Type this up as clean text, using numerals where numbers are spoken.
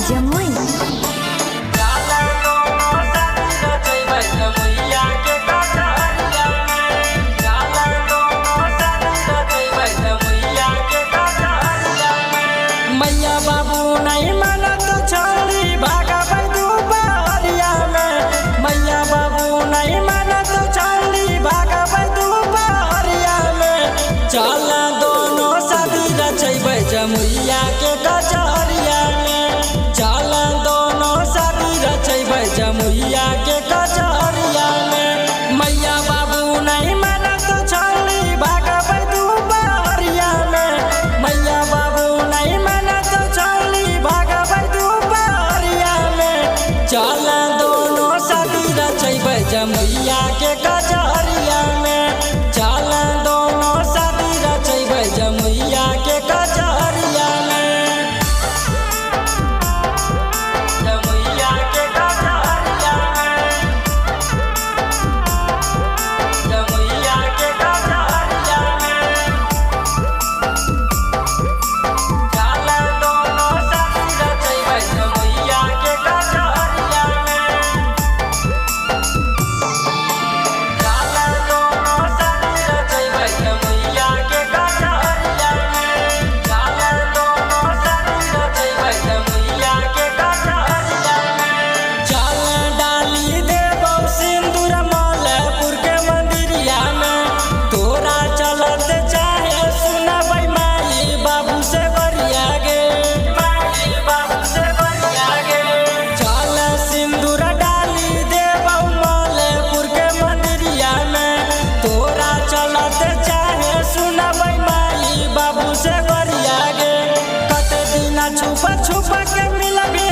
Jamui. मैया बाबू नहीं मानत छौरी भागबै दुपहरिया में। मैया बाबू नहीं मानत छौरी भागबै दुपहरिया में। चल दोनों शादी रचैबै जमुइया के कचहरिया में। चल दोनों शादी रचैबै जमुइया के कचहरिया में। मैया बाबू नहीं मानत छौरी भागबै दुपहरिया में। मैया बाबू नहीं मानत छौरी भागबै दुपहरिया में। चल दोनों शादी रचैबै जमुइया के कचहरिया में। चल दोनों शादी रचैबै जमुइया के कचहरिया में। जमुइया के कचहरिया में। जमुइया के कचहरिया में। चल दोनों शादी रचैबै जमुइया के कचहरिया में। चल दोनों शादी रचैबै जमुइया के कचहरिया में। चल दोनों शादी रचैबै जमुइया के कचहरिया में। चल डाली देबौ सिन्दूर मलपुर के मंदिरिया में। तोरा चलत चाहे सुनबै माई बाबू से बरिया गे। माई बाबू से बरिया गे। चल सिन्दूर डाली देबौ मलपुर के मंदिरिया में। तोरा चलत चाहे सुनबै माई बाबू से बरिया गे। कते दिना छुपा छुपा के मिलबी।